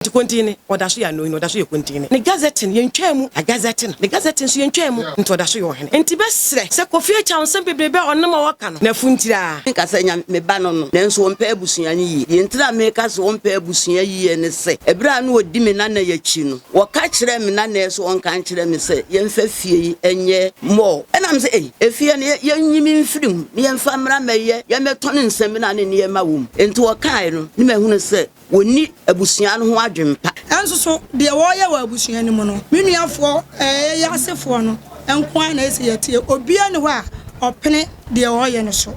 Nti Kontihene, ɔda so yɛ Anohene, ɔda so yɛ Kontihene. Ne gazette no, yɛntwaa mu. Na gazette no, ne gazette nso yɛntwaa mu. Nti ɔda so yɛ ɔhene. Nti bɛsrɛ sɛ Kofi Akyang nsɛm bebrebe a ɔnom a ɔka no, n'afuntiri ara. Menka sɛ nya me ba no no, nanso ɔmpɛ abusua no yie. Deɛ ntira a meka sɛ ɔmpɛ abusua yie ne sɛ, ɛberɛ a na ɔdi me nana akyi no, wɔka kyerɛɛ me nana sɛ ɔnka nkyerɛ me sɛ yɛmfa fie yi nyɛ mall. Ɛna mese, ei, efie no, yɛnyi me mfiri mu na yɛmfa mmra mmɛyɛ, yɛmmɛtɔn nsamina ne nneɛma wɔ mu. Enti wɔkaeɛ no, ne mahunu sɛ Wɔnni abusua no ho adwempa. Nanso so deɛ wɔreyɛ wɔ abusua no mu no, me nuafoɔ, ɛɛ, yɛn asefoɔ no nko ara na ɛsɛ yɛtie? Obiara nni hɔ a ɔpene deɛ wɔreyɛ no so.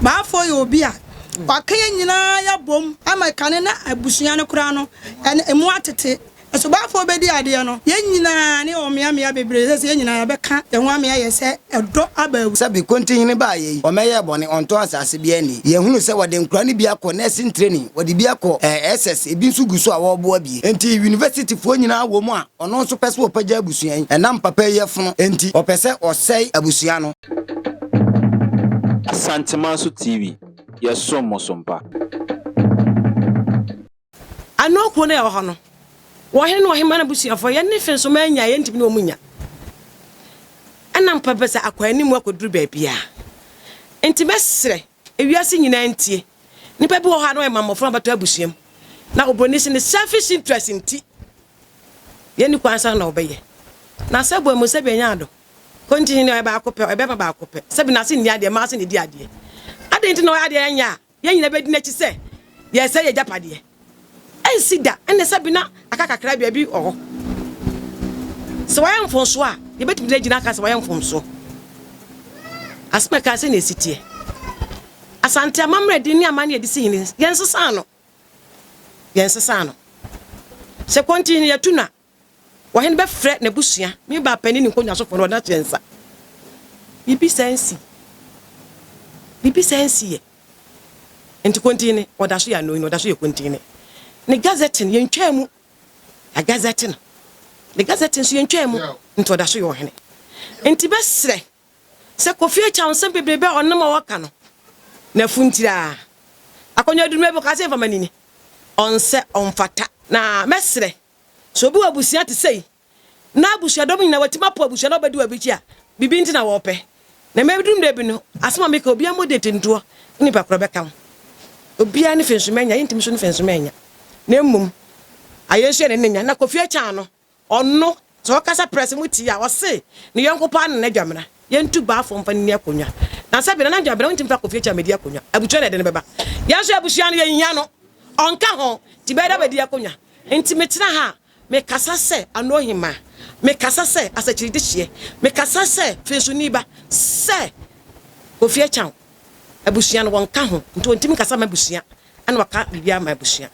Baafoɔ yɛ obi a waka yɛn nyinaa yɛabom ama kane na abusua no koraa no, ɛne emu atete. So baafoɔ bɛdi adeɛ no? Yɛn nyinaa ne ɔmeamea bebree sɛ sɛ yɛn nyinaa yɛbɛka yɛn ho amea yɛ sɛ ɛdɔ aba awu. Sɛbe Kontihene baayɛ yi, ɔmmɛyɛɛ bɔne, ɔntɔn asase biara nni. Yɛahunu sɛ wɔde nkwadaa no bi akɔ nursing training, wɔde bi akɔ eh, SS, ebi nso gu so a wɔreboa bi. Enti universityfoɔ nyinaa wɔ mu a, ɔno nso pɛ sɛ ɔpagya abusua yi. Ɛnam papa yi yɛfono nti, ɔpɛ sɛ ɔsɛe abusua no. Asantemanso TV, yɛsom mo so mpa. Ano kurow no a ɛwɔ hɔ no, wɔ ɔhene ne ɔhemmaa no abusuafo, yɛn ne Fensoma anya a yɛntumi ne wɔn nnya. Ɛnam pɛpɛ sɛ akɔ anim akɔduru baabiara. Enti mɛsrɛ ewiase nyinaa ntie. Nnipa bi wɔ hɔ a na wɔyɛ mammɔfra a wɔbɛtɔ abusua mu. Na oburoni se ne selfish interest nti, yɛnni kwan sɛ na wɔbɛyɛ. Na sɛ bɔ mu sɛ bɛnya ado. Kontihene ɔyɛ baako pɛ, ɔyɛ bɛrima baako pɛ. Sɛbi n'ase nni adeɛ, mmaa ase na ɛdi adeɛ. Adɛn nti na ɔyɛ adeɛ ɛnyɛ a Yɛn nyinaa bɛdi n'akyi sɛ yɛresɛe yɛn agyapadeɛ. Ɛnsi da, ɛnne sɛ bi na aka kakra baabi wɔ hɔ. Sɛ wayɛ mfomsoɔ a, yɛbɛtumi de agyina aka sɛ wayɛ mfomsoɔ. Asɛm a ɛkaa sɛnea ɛsi teɛ. Asante amammerɛ din ne amanneɛ a yɛde si hene, yɛnsesaa no. Yɛnsesaa no. Sɛ kɔnti hene yɛtu no a, Ɔhene bɛfrɛ n'abusua, me ba panin ne nkonnwasofo no, wɔde no ato yɛn nsa. Biribi saa nsi. Biribi saa nsi yɛ. Nti kontini, ɔda so yɛ anoyi, ɔda so yɛ kontini. Ne gazette no, yɛntwaa mu. Na gazette no, ne gazette nso yɛntwaa mu. Nti ɔda so yɛ ɔhene. Nti bɛsrɛ sɛ Kofi Akyang nsɛm bebrebe a ɔnam a ɔka no, n'afuntiri a. Akonnwa aduru baabi ɔka sɛ mfa ma nini. Ɔnsɛ, ɔmfata. Na mɛsrɛ Sɛ obi wɔ abusua te sei, na abusuadɔm nyinaa wɔatumi apo abusua na wɔbɛdi wɔn akyi a, biribi nti na wɔpɛ. Na ɛbɛduru mmerɛ bi no, asɛm a meka, obiara mmɔ date ntoɔ, ne nipa korɔ bɛka ho. Obiara ne fensoma anya, yɛntumi nso ne fensoma anya. Na mmom, ayɛ nso yɛ ne ne nya. Na Kofi Akyang no, ɔno, sɛ ɔkasa press mu tie a, ɔse ne yɔnko paa Nana Dwamena, yɛntu baafoɔ mfa no nni akonnwa. Na sɛbe Nana Dwamena, wontumi mfa Kofi Akyang mmɛdi akonnwa. Abusua na ɛde no bɛba. Yɛn nso abusua no, yɛnhia no. Ɔnka ho, nti bɛyɛ dɛ abɛdi akonnwa. Enti metena ha a, mekasa sɛ Anohemmaa, mekasa sɛ Asakyiri dehyeɛ, mekasa sɛ Fensoni ba, sɛ Kofi Akyang abusua no wɔnka ho, nti ɔntumi nkasa mma abusua, ɛna waka biribiara ama abusua.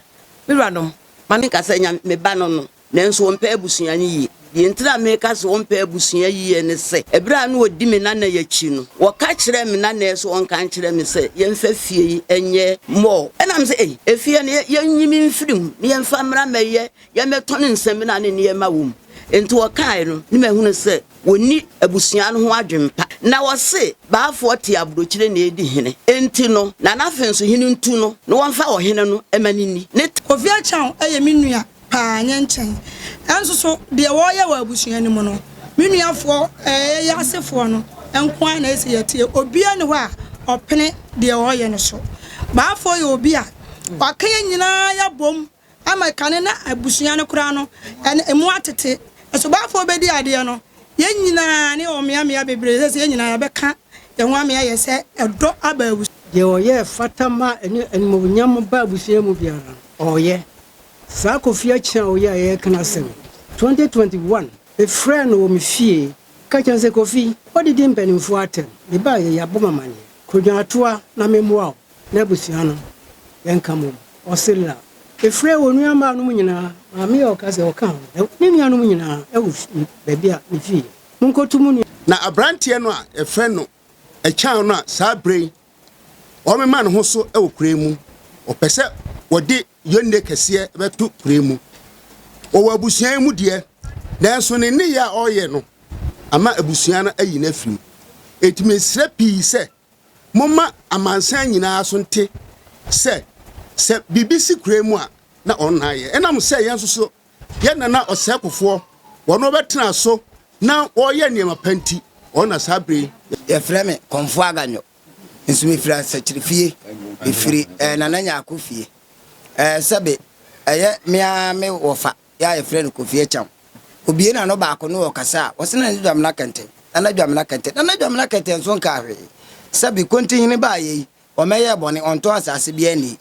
Me wuranom, ma. Menka sɛ nya me ba no no, nanso ɔmpɛ abusua no yie. Deɛ ntira a meka sɛ ɔmpɛ abusua yie ne sɛ, ɛberɛ a na ɔdi me nana akyi no, wɔka kyerɛɛ me nana sɛ ɔnka nkyerɛ me sɛ yɛmfa fie yi nyɛ mall. Ɛna mese, ei, efie no, yɛnyi me mfiri mu na yɛmfa mmra mmɛyɛ, yɛmmɛtɔn nsamina ne nneɛma wɔ mu. Enti wɔkaeɛ no, ne mahunu sɛ wɔnni abusua no ho adwempa. Na wɔse, Baafoɔ te aburokyire na ɛredi hene. Enti no, Nana Afenso hene ntu no na wɔmfa ɔhene no ma no nni ne. Kofi Akyang yɛ me nua paa nyɛ nkyɛn. Nanso so deɛ wɔreyɛ wɔ abusua no mu no, me nuafoɔ, ɛɛ, yɛn asefoɔ no nko ara na ɛsɛ yɛtie? Obiara nni hɔ a ɔpene deɛ wɔreyɛ no so. Baafoɔ yɛ obi a waka yɛn nyinaa yɛabom ama kane na abusua no koraa no, ɛne emu atete. Nso baafoɔ bɛdi adeɛ no, yɛn nyinaa ne ɔmeamea bebree sɛ sɛ yɛn nyinaa yɛbɛka yɛn ho amea yɛ sɛ ɛdɔ aba abusua. Deɛ ɔyɛ fata ma ɛne animuonyam ba abusua mu biara no, ɔyɛ. Saa Kofi Akyea a ɔyɛ a yɛreka n'asɛm yi, 2021, mefrɛɛ no wɔ me fie ka kyerɛɛ no sɛ, Kofi, woadidi mpanimfoɔ atɛm, mebaeɛ yi, yɛabɔ me amanneɛ. Kɔdwan atoa na memmoa wo na abusua no yɛnka mmom. Ɔse la. Mefrɛɛ wɔn nuammaa nom nyinaa, maame a ɔka sɛ ɔka ho, ne nuanom nyinaa wɔ baabi a me fie. Monkɔto mo nua. Na aberanteɛ no a yɛfrɛ no Akyang no a saa berɛ yi ɔremema ne ho so wɔ kuro yi mu, ɔpɛ sɛ wɔde yɔnne kɛseɛ bɛto kuro yi mu. Ɔwɔ abusua yi mu deɛ, nanso ne nneyɛɛ a ɔreyɛ no ama abusua no ayi no afiri mu. Enti mesrɛ pii sɛ momma amansan nyinaa so nte sɛ, sɛ biribi si kuro yi mu a, na ɔno na ayɛ. Ɛnam sɛ yɛn nso so yɛn nana Ɔsɛekofoɔ wɔn ɔbɛtena so na ɔreyɛ nneɛma pa nti, ɔno na saa bere yi. Yɛfrɛ me Kɔmfoɔ Aganyɔ, nso mefiri Asakyiri fie, mefiri eh, Nana Nyarko fie. Eh, sɛbe ɛyɛ me ara me wɔfa yɛ a yɛfrɛ no Kofi Akyang. Obue n'ano baako ne ɔkasa a, ɔse Nana Dwamena Kɛntɛn, Nana Dwamena Kɛntɛn, Nana Dwamena Kɛntɛn nso nkaa hwee. Sɛbe Kontihene baayɛ yi, Wɔmmɛyɛɛ bɔne, wɔntɔn asase biara nni.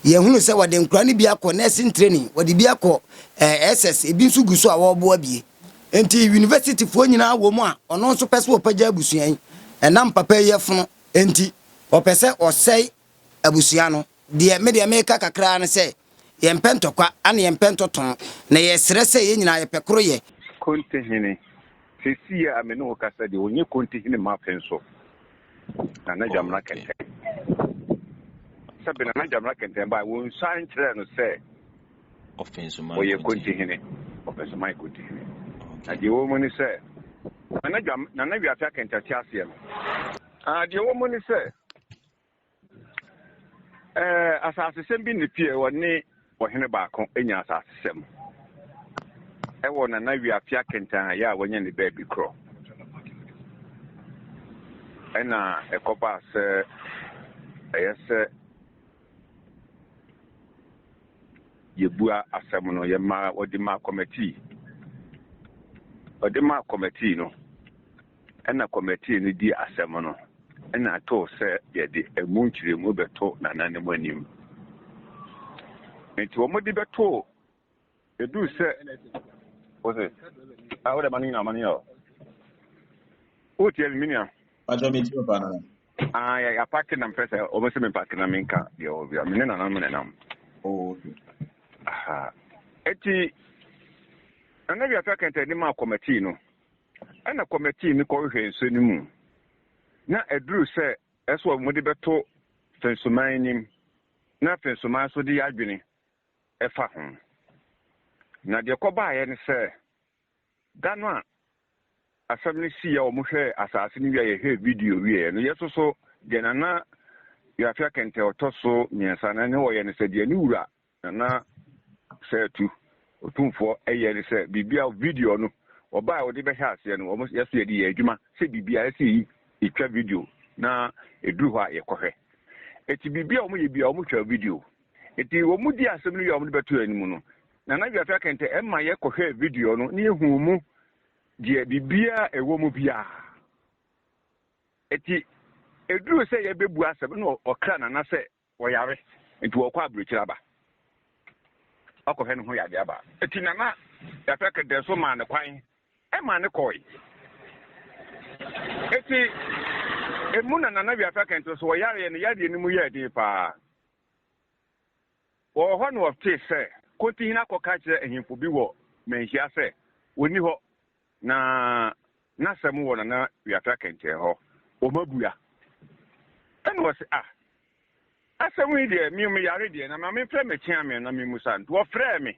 Yɛahunu sɛ wɔde nkwadaa no bi akɔ nursing training, wɔde bi akɔ eh, SS, ebi nso gu so a wɔreboa bie. Enti universityfoɔ nyinaa wɔ mu a ɔno nso pɛ sɛ ɔpagya abusua yi. Ɛnam papa yi ɛfono enti, ɔpɛ sɛ ɔsɛe abusua no. Deɛ me deɛ meka kakra ara ne sɛ, yɛmpɛ ntɔkwa ɛna yɛmpɛ ntɔtɔn, na yɛsrɛ sɛ yɛn nyinaa yɛpɛ koroyɛ. Kontihene, Seesei a me ne wo kasa deɛ, ɔnyɛ Kontihene mma so. Nana Dwamena Kɛntɛn. Sɛbe Nana Dwamena Kɛntɛn bae, wɔnsuan nkyerɛɛ no sɛ ɔyɛ Kontihene, Ɔfɛnsoman Kontihene. Na deɛ ɛwɔ mu ne sɛ, Nana Dwam, Nana Wiafe Akɛntɛn te aseɛ no. Ah, deɛ ɛwɔ mu ne sɛ, Ɛɛ, asasesɛm bi na pie ɔne ɔhene baako nya asasesɛm ɛwɔ Nana Wiafia Kentan a yɛ a wanya ne baabi korɔ. Ɛna ɛkɔbaa sɛ ɛyɛ sɛ yɛbua asɛm no, yɛma wɔde maa kɔmɛtii. Wɔde maa kɔmɛtii no. Ɛna kɔmɛtee no dii asɛm no, ɛna ɛtoo sɛ yɛde ɛmu nkyerɛmu bɛto nananom anim. Nti wɔn de bɛtoo, ɛduu sɛ, wose, ah, wode ma no nyina, ma no nyina. Wotie me, me nua? Pacho me tie paa nana. Ah, yɛ yɛapake na mpɛ sɛ wɔn sɛ mempake na menka deɛ wɔ bia me ne nananom na ɛnam. Oh, okay. Aha. Eti, Nana Wiafe Akɛntɛ de maa kɔmɛtee no. Ɛnna kɔmɛtii no kɔhwehwɛɛ nsuo no mu, na ɛduruu sɛ ɛsɛ wɔde bɛto Fensoman anim na Fensoman nso de yɛ adwene fa ho. Na deɛ ɛkɔbaeɛ ne sɛ, da no a asɛm no siiɛ a wɔhwɛɛ asase no wie a yɛhwɛɛ video wieeɛ no, yɛn nso so deɛ Nana Wiafe Akɛntɛ ɔtɔ so mmiɛnsa no ne ɔyɛ no sɛ deɛ ne wura Nana Sɛɛtu, Otumfoɔ yɛ ne sɛ biribiara video no ɔbaa a wɔde bɛhyɛ aseɛ no wɔn yɛso yɛde yɛ adwuma sɛ biribiara ɛsɛ yɛyi yɛtwa video na ɛduru hɔ a yɛkɔhwɛ. Eti biribiara wɔn yɛ biara wɔn twa video. Eti wɔn di asɛm no wie a wɔn de bɛto yɛn anim no Nana Wiafe Akɛntɛ ɛma yɛkɔhwɛɛ video no na yɛhuu mu deɛ biribiara ɛwɔ mu biara. Eti ɛduru sɛ yɛbɛbu asɛm no ɔkra Nana sɛ Ɔyare nti ɔkɔ aburokyire aba ɔkɔhwɛ ne ho yade aba. Eti Nana Yafɛ Kedɛ so maa no kwan maa no kɔe. Eti emu na Nana Wiafɛ Kɛntɛ so ɔyareɛ no yadeɛ no mu yɛɛ den paa. Wɔwɔ hɔ na wɔtee sɛ Kontihene akɔka akyerɛ ahemfo bi wɔ Manhyia sɛ wɔnni hɔ Na n'asɛm wɔ Nana Wiafra Kɛntɛn hɔ, wɔabua. Ɛna ɔse, ah, asɛm yi deɛ, me meyare deɛ, na ma memfrɛ me kyeame na memmusa. Nti wɔfrɛɛ me.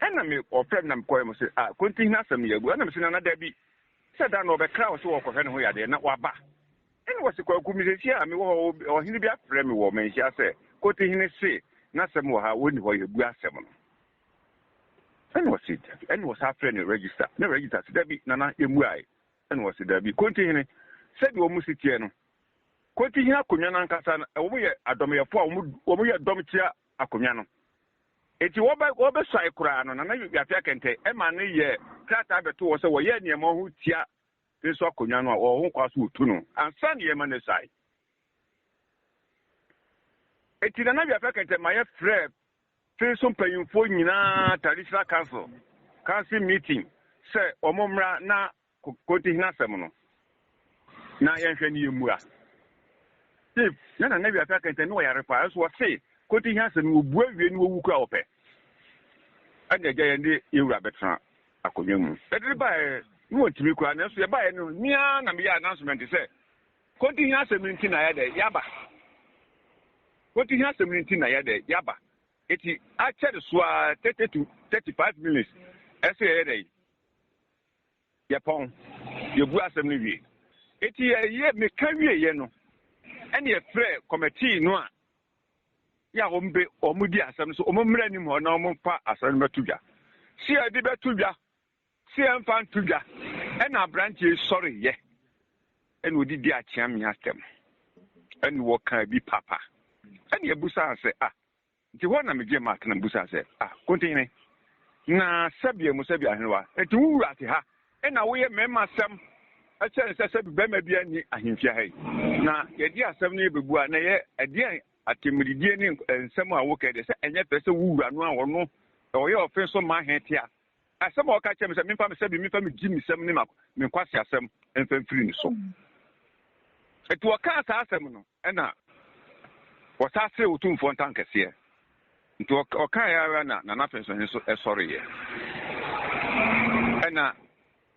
Ɛna me, wɔfrɛɛ me na mekɔɛ mo se, ah, Kontihene asɛm yi agu. Ɛna mese, Nana, dabi, sɛ da no ɔbɛkra wo sɛ wɔkɔhwɛ ne ho yadeɛ, na waba. Ɛna wɔse, Kwaku, me seesei a mewɔ hɔ, ɔhene bi afrɛ me wɔ Manhyia sɛ, Kontihene se n'asɛm wɔ ha, wɔnni hɔ, yɛabua asɛm no. Ɛna ɔse dabi. Ɛna ɔsan frɛ no register. Na register se dabi nana yɛmmuae. Ɛna ɔse dabi. Kontihene, sɛdeɛ wɔn si teɛ no, Kontihene akonnwa no ankasa no, wɔn yɛ adɔmyɛfoɔ a wɔn yɛ dɔm tia akonnwa no. Enti wɔbɛ wɔbɛsuae koraa no, Nana Wiafe Akɛntɛ ɛma no yɛ krataa bɛto hɔ sɛ wɔyɛ nneɛma ho tia nso akonnwa no a wɔwɔ ho kwan so wɔtu no ansa na yɛma no asuae. Enti Nana Wiafe Akɛntɛ ma yɛfrɛɛ Afei nso mpanyimfoɔ nyinaa Traditional Council council meeting sɛ wɔn mmra na Kontihene asɛm no na yɛnhwɛ ne yɛmmua. Chief, na Nana Wiafe Akɛntɛn ne ɔyare paa nso ɔse Kontihene asɛm no wɔbua wie ne wɔwu koraa wɔpɛ. Ɛna agya yɛn de yɛwura bɛtena akonnwa mu. Yɛde no baeɛ ne wɔntumi koraa nanso yɛbaeɛ no me ara na meyɛ announcement sɛ Kontihene asɛm no nti na yɛdɛ yɛaba. Kontihene asɛm no nti na yɛdɛ yɛaba. Eti akyɛre so ara 30 to 35 minutes ɛsɛ yɛyɛ dɛ yɛpɔn yɛbu asɛm no wie. Eti yɛyɛ meka wieɛ no ɛne yɛfrɛ kɔmɛtii no a. Yɛ a wɔn be wɔn di asɛm no so, wɔn mmra anim hɔ na wɔn mfa asɛm no bɛto dwa. Se yɛde bɛto dwa, se yɛmfa nto dwa, ɛna aberanteɛ yi sɔreyɛ, ɛna ɔdidi akyeame atɛm, ɛna wɔkaa bi papa. Ɛna yɛbusaa sɛ, ah, nti hɔ na megyee mark na mebusaa sɛ, ah, Kontihene, na sɛbea mu sɛbea ahenewa, nti wo wura te ha, ɛna woyɛ mmarima asɛm kyerɛ no sɛ sɛbi barima biara nni ahemfie ha yi, na yɛde asɛm no yɛbɛbu a, na ɛyɛ ɛdeɛn Atemmudidiɛ ne nsɛm a woka deɛ, sɛ ɛnyɛ fɛ sɛ wo wura no a ɔno ɔyɛ ɔfe so ma he te a, asɛm a ɔka kyerɛ me sɛ memfa me sɛbi memfa me gyimisɛm ne me nkwaseasɛm mfa mfiri ne so. Enti wɔkaa saa asɛm no, ɛna wɔsa see Otumfoɔ ntankɛseɛ. Nti ɔkaeɛ ara na Nana Fensohene nso sɔreeɛ. Ɛna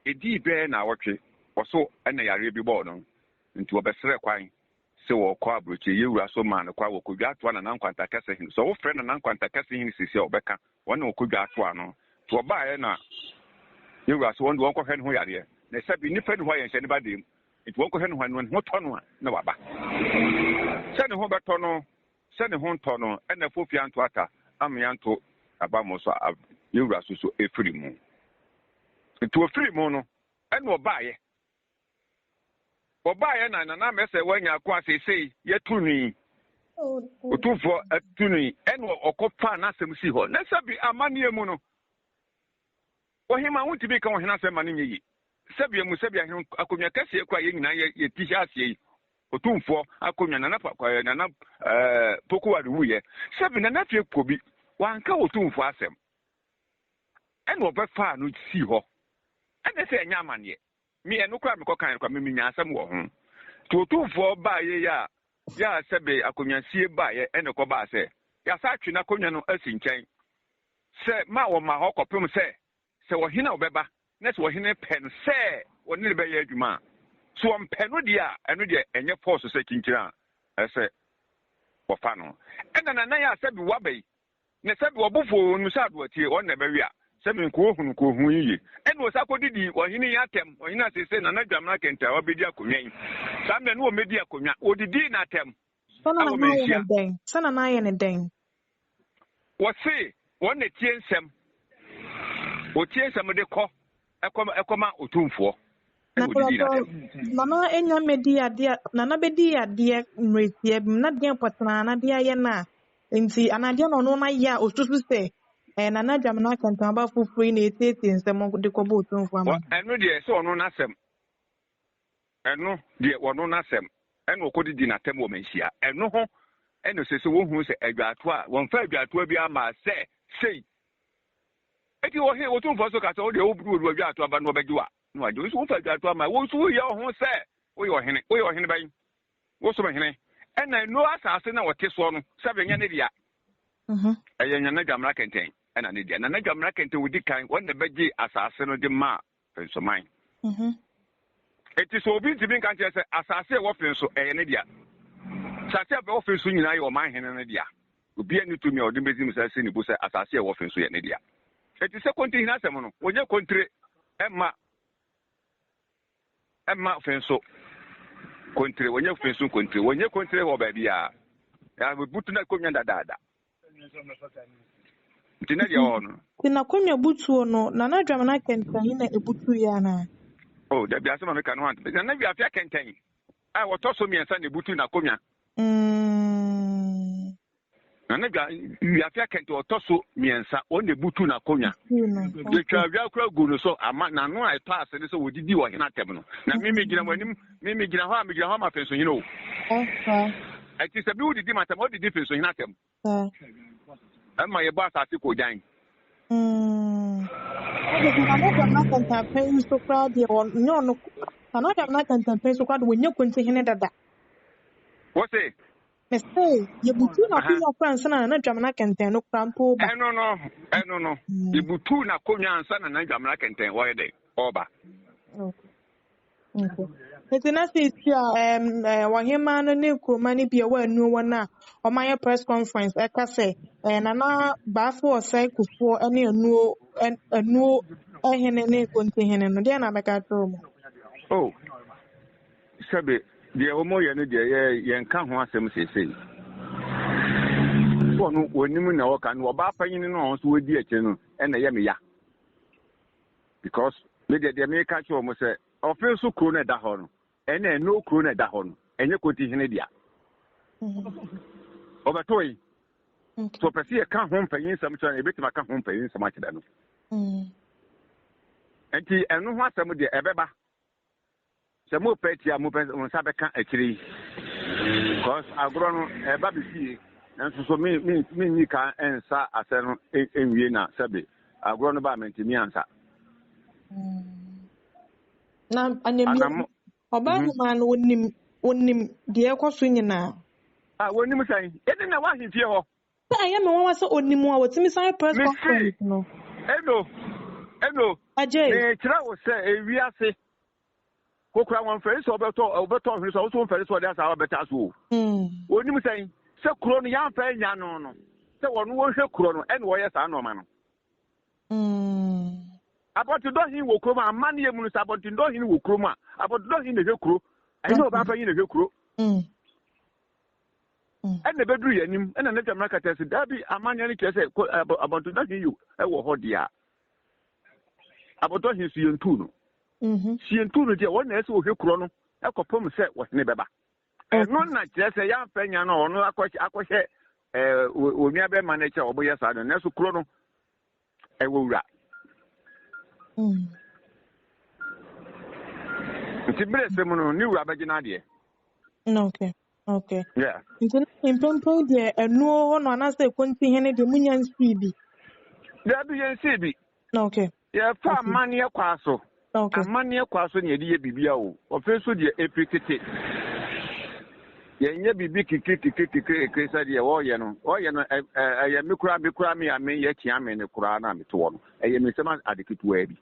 ɛdii bɛyɛ naawɔtwe, ɔso ɛna yareɛ bi bɔɔ no, nti wɔbɛsrɛɛ kwan Se wɔɔkɔ aburokyire, yɛ wura so maa no kwa wɔ Kodwo Atoa Nana Nkwanta Kɛse hene. Sɛ wofrɛ Nana Nkwanta Kɛse hene seesei a ɔbɛka, wɔn ne Kodwo Atoa no. Nti wɔbaeɛ na yɛ wura se wɔn de wɔnkɔhwɛ ne ho yareɛ. Na sɛbe nnipa nni hɔ a yɛnhyɛ ne ba dɛm. Nti wɔnkɔhwɛ ne ho yareɛ, na ne ho tɔ no a na waba. Sɛ ne ho bɛtɔ no, sɛ ne ho ntɔ no, ɛna Fofie anto ata, Amee anto abammɔ so a yɛ wura so so ɛfiri mu. Nti wɔfiri mu no, ɛna ɔbaeɛ. Wɔbaeɛ na Nana Mɛsɛ wanya ako a seesei yɛatu no yi, Otumfoɔ atu no yi, ɛna ɔkɔfaa n'asɛm sii hɔ. Na sɛbi amanneɛ mu no, ɔhemmaa wontumi nka ɔhene asɛm ma no nyɛ yie. Sɛbi emu sɛbi ahene akonnwa kɛseɛ koraa yɛn nyinaa yɛ yɛti hyɛ aseɛ yi, Otumfoɔ akonnwa Nana ɛɛ Nana ɛɛ Pokuware wuiɛ. Sɛbi Nana Fie Kobi wanka Otumfoɔ asɛm. Ɛna ɔbɛfaa no sii hɔ. Ɛna sɛ ɛnyɛ amanneɛ. Me ɛno koraa mekɔ kan koraa me menya asɛm wɔ ho. Nti Otumfoɔ baeɛ yi a yɛ a sɛbe akonnwasie baeɛ ɛna ɛkɔbaa sɛ yɛasa atwe n'akonnwa no asi nkyɛn sɛ ma wɔma hɔ kɔpem sɛ sɛ ɔhene a ɔbɛba na sɛ ɔhene pɛ no sɛ ɔne no bɛyɛ adwuma a, sɛ ɔmpɛ no deɛ a ɛno deɛ ɛnyɛ force sɛ kyinkyini a ɛsɛ wɔfa no. Ɛna Nana yɛ a sɛbe waba yi Na sɛbi ɔbofo onu sɛ adoatie, ɔno na ɛbɛwe a, sɛbi nka ohunu, nka ohun yiye. Ɛna ɔsan kɔdidi ɔhene yi atɛm, ɔhene a seesei Nana Dwamena Kente a wabedi akonnwa yi, saa mmerɛ no ɔmmedi akonnwa, ɔdidii no atɛm Sɛ na wɔ Nana ayɛ Manhyia. no dɛn? Sɛ Nana ayɛ no dɛn? Wɔse wɔn na tie nsɛm, wɔtie nsɛm de kɔ, ɛkɔ, ɛkɔma Otumfoɔ, Na ɛna ɔdidii no mpakyɛw, atɛm. Nana anya mmɛdii adeɛ a, Nana bɛdii adeɛ mmerɛtia bi mu, na deɛn pɔtee na Nana de ayɛ no a nti, anaa deɛn na ɔno ayɛ a ɔsusu sɛ ɛyɛ Nana Dwamena Kɛntɛnba foforɔ yi na ɛsiesie nsɛm de kɔbɔ Otumfoɔ Wɔ, amanneɛ? ɛno deɛ sɛ ɔno n'asɛm, ɛno deɛ ɔno n'asɛm, ɛna ɔkɔdidi n'atɛm wɔ Manhyia. Ɛno ho ɛna ɛsɛ sɛ wɔhunu sɛ adwaatoa a, wɔmfa adwaatoa biara mmaa sɛ sei. Enti ɔhene, Otumfoɔ nso ka sɛ, wo deɛ woburu wɔ adwaatoa ba na wɔbɛgye wo a, na wagye wo. Nso wofa adwaatoa ma, wo nso woyɛ wo ho sɛ woyɛ ɔhene. Woyɛ ɔhene bɛn? Wosom hene. Ɛna nnuro asase na ɔte soɔ no, sɛbe ɛnyɛ ne dea. Ɛyɛ Nana Dwamena Kɛntɛn ɛna ne dea. Nana Dwamena Kɛntɛn ɔdi kan, wɔn na ɛbɛgye asase no de maa Fensoman. Enti sɛ obi ntumi nka nkyerɛ sɛ asase a ɛwɔ Fenso ɛyɛ ne dea. Asase a ɛwɔ Fenso nyinaa yɛ ɔman hene no dea. Obiara nni tumi a ɔde besi ne nsa asi ne bo sɛ asase a ɛwɔ Fenso yɛ ne dea. Enti sɛ kontihene asɛm no, wɔnyɛ kontire mma mma Fenso kontire, wɔnyɛ Fenso kontire, wɔnyɛ kontire wɔ baabiara. Yɛabutu n'akonnwa dadaada. Nti na deɛ ɔwɔ no. Nti n'akonnwa butuo no, Nana Dwamena Kɛntɛn yi na ebutuiɛ anaa? Oh, dabi asɛm a meka no ho ante. Nana Wiafia Kɛntɛn a wɔtɔ so mmiɛnsa na ebutu n'akonnwa. Nana Dwa Wiafia Kɛntɛn ɔtɔ so mmiɛnsa, wɔn na ebutu n'akonnwa. Yɛtwa awia kura gu no so ama n'ano a ɛtɔ ase ne sɛ wɔdidi ɔhene atɛm no. Na me megyina mo anim, me megyina hɔ a megyina hɔ ama Fensohene o. Ɛnti sɛ me wodidi m'atɛm, wodidi Fensohene atɛm. Ɛma yɛbɔ asase koogyan. Nana Dwamena Kɛntɛnpɛn yi so koraa deɛ ɔnyɛ ɔno Nana Dwamena Kɛntɛnpɛn so koraa deɛ wɔnyɛ Kontihene dada. Wose? Mese yɛbutuu n'akonnwa koraa ansa na Nana Dwamena Kɛntɛn no koraa mpo reba. Ɛno no, ɛno no, yɛbutuu n'akonnwa ansa na Nana Dwamena Kɛntɛn ɔyɛ dɛn? Ɔreba. Okay. Okay. Nti na seesei a ɛm ɛɛ ɔhemmaa no ne kuroma no bi a ɛwɔ anuo hɔ no a wɔayɛ press conference ɛka sɛ ɛɛ Nana Baafo Ɔsɛe Kufuor ne anuo anuo hene ne Kontihene no deɛ na bɛka akyerɛ wɔn. Oh, sɛbe deɛ wɔyɛ no deɛ yɛ yɛnka ho asɛm seesei. So ɔno ɔnim nea ɔka no? Ɔbaa panyin no a ɔno nso ɔdi akyire no na ɛyɛ me ya. Because me deɛ deɛ meka kyerɛ wɔn sɛ ɔfe nso kuro no ɛda hɔ no ɛna ɛno kuro no ɛda hɔ no ɛnyɛ Kontihene dea. Ɔbɛtoe. So ɔpɛ sɛ yɛka ho mpanyin nsɛm kyerɛ no yɛbɛtumi aka ho mpanyin nsɛm akyerɛ no. Nti ɛno ho asɛm deɛ ɛbɛba. Sɛ mo pɛ tia mo pɛ mo nsa bɛka akyire yi cause agorɔ no ɛba me fie nanso so me me me nyi ka nsa asɛ no nwie na sɛbe agorɔ no ba me ntumi ansa. Na anyamia Anam. ɔbaa hemaa no onim onim deɛ ɛkɔ so nyinaa. Ah, wɔnim sɛn? Ɛne na w'ahemfie hɔ. Sɛ ɛyɛ me nwanwa sɛ onim a wɔtumi san yɛ press Mese, conference no. Eno, Eno, Agyei. mekyerɛ wo sɛ ewiase Kokora wɔmfɛre sɛ ɔbɛtɔ ɔbɛtɔ ɔhwene so a woso mfɛre sɛ ɔde asaawa bɛta so o. Onim sɛn sɛ kuro no yɛamfa anya no no sɛ wɔno wɔhwɛ kuro no ɛna wɔyɛ saa nneɛma no. Abɔntedɔ hin wɔ kurom a amanneɛ mu no sɛ abɔntedɔ hin wɔ kurom a abɔntedɔ hin na ɛhwɛ kuro ɛnyɛ ɔbaa panyin na ɛhwɛ kuro. Ɛna ɛbɛduru yɛn anim ɛna ne dwamena kata sɛ daabi amanneɛ no kyerɛ sɛ abɔntedɔ hin wɔ hɔ deɛ a abɔntedɔ hin so yɛntuu no. Sientu no deɛ, wɔn na ɛsɛ wɔhwɛ kuro no kɔpem sɛ ɔhene bɛba. Ɛno na kyerɛ sɛ yɛamfa nya no a ɔno akɔhyɛ onua bɛrima no akyi a wɔyɛ saa no, nanso kuro no ɛwɔ wura. Nti berɛ sɛ mu no, ne wura bɛgye n'adeɛ. Okay, okay. Yeah. Nti na mpempem deɛ ɛnuo hɔ no anaasɛ ɛkɔnti hene deɛ munya nsii bi. Daabi yɛnsii bi. Okay. Yɛfa amanneɛ kwaa so. Amanneɛ kwaa so na yɛde yɛ biribiara o. Ɔfei nso deɛ ɛfiri tete. Yɛnyɛ biribi kikiri kikiri kikiri kikiri sɛdeɛ wɔreyɛ no. Wɔreyɛ no ɛyɛ me koraa me koraa me a meyɛ kyeame no koraa no a mete hɔ no. Ɛyɛ me nsam ade ketewaa bi.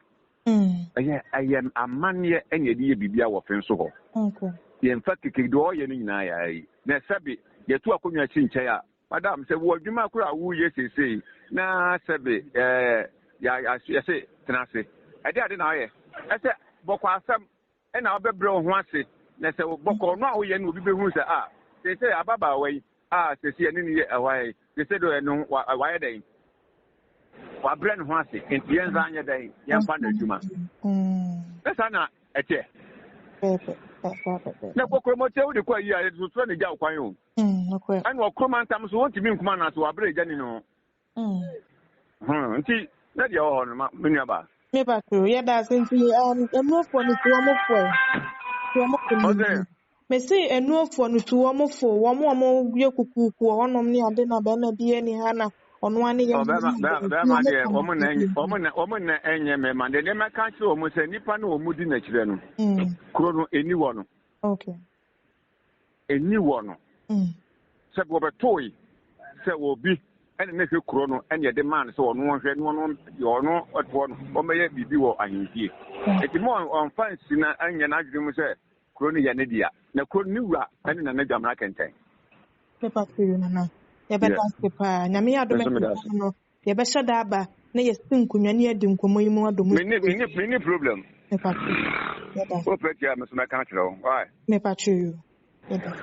Ɛyɛ ɛyɛ amanneɛ na yɛde yɛ biribiara wɔ fe nso hɔ. Yɛmfa kikiri deɛ wɔreyɛ no nyinaa yɛ ayi. Na sɛbe yɛtu akonnwa si nkyɛn a Madam, sɛ wɔ adwuma koro a woreyɛ seesei na sɛbe ɛɛ yɛse tena ase, ɛde ade na woyɛ? Ɛsɛ bɔkɔ asɛm na wobɛbrɛ wo ho ase, na sɛ bɔkɔɔ no a woyɛ no obi bɛhunu sɛ ah, seesei ababaawa yi a seesei ɛne no yɛ ɛhɔ ha yi, seesei deɛ ɔyɛ ne ho, wayɛ dɛn? Wabrɛ ne ho ase, nti yɛnsan nyɛ dɛn? Yɛmfa no adwuma. Na saa na ɛteɛ. Na kokromɔteɛ wode kɔ ayi a, yɛde sotorɔ na egya wo kwan o. Ɛna ɔkoro mantam so wɔntumi nkum anaasɛ wɔabrɛ agya ni no ho. Nti na deɛ ɛwɔ hɔ no ma me nua baa. Me pa to yɛ da ase nti um, enuofoɔ no tu wɔn fo ɛ tu wɔn fo no Ɔsɛ. Me se enuofoɔ no tu wɔn fo wɔn a wɔn yɛ kukuuku wɔ hɔnom ne ade na bɛrima bi ani ha na ɔno ara ne yɛ Ɔbɛrima bɛrima deɛ wɔn na wɔn na wɔn na ɛnyɛ mmarima deɛ nneɛma ka kyerɛ wɔn sɛ nipa no wɔn di n'akyirɛ no kuro no ɛni wɔ no. Okay. Enni hɔ no, sɛ wɔbɛtoe sɛ obi na na ɛhwɛ kuro no ɛna yɛde maa no sɛ ɔno ɔnhwɛ na ɔno deɛ ɔno ɔtoɔ no ɔmmɛyɛ biribi wɔ ahemfie. Enti ma ɔmfa nsi na ɛnyɛ n'adwene mu sɛ kuro no yɛ ne dea, na kuro no ne wura ne Nana Dwamena Kɛntɛn. Me papa yo Nana, yɛbɛda ase paa. Nyame yɛ adom Me nso meda ase. ɛkeka no, yɛbɛhyɛ da aba na yɛasi nkonnwa ne yɛadi nkɔmmɔ yi mu adɔ mu. Menni menni menni problem. Me papa yɛda ase. Wopɛ tia a me nso mɛka akyerɛ wo. Why? Me papa yo yɛda ase.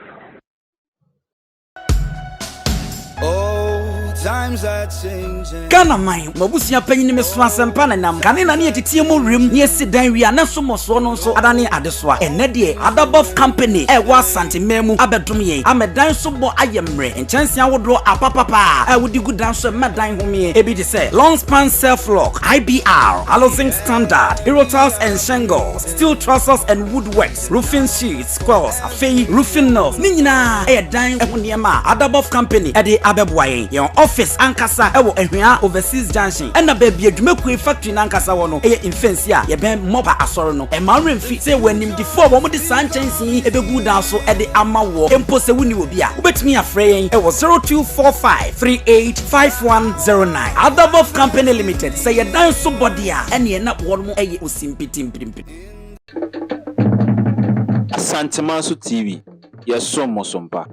Oh, times are changing. Ghana man, m'abusua panyin me so asɛmpa na nam. Kane na ne yɛteteɛ mu werem ne yɛsi dan wie a na so mmɔsoɔ no nso adane adesoa. Ɛnnɛ deɛ Adabɔf Company a ɛwɔ Asante man mu abɛdom yɛn ama dan so bɔ ayɛ mmerɛ. Nkyɛnsee ahodoɔ apapapa a wode gu dan so ɛma dan homeɛ. Ebi te sɛ Long Span Self Lock, IBR, Alozinc Standard, Hero Tiles and Shingles, Steel Trusses and Woodworks, Roofing Sheets, Coils, afei Roofing Nails. Ne nyinaa yɛ dan ho nneɛma a Adabɔf Company de abɛboa yɛn. Yɛn office ankasa wɔ Ahwea Overseas Junction ɛna baabi a dwumakuo factory no ankasa wɔ no yɛ Mfɛnsi a yɛbɛn Mɔba Asɔre no. Ɛmma wo werɛ mfi sɛ yɛwɔ animdefoɔ a wɔde saa nkyɛnsee yi bɛgu wo dan so de ama woɔ mpo sɛ wonni obi a. Wobɛtumi afrɛ yɛn wɔ 0245 385109. Adabɔf Company Limited, sɛ yɛ dan so bɔ deɛ a, ɛneɛ na wɔnom yɛ osimpitimpirimpiri. Asantemanso TV, yɛsom mo so mpa.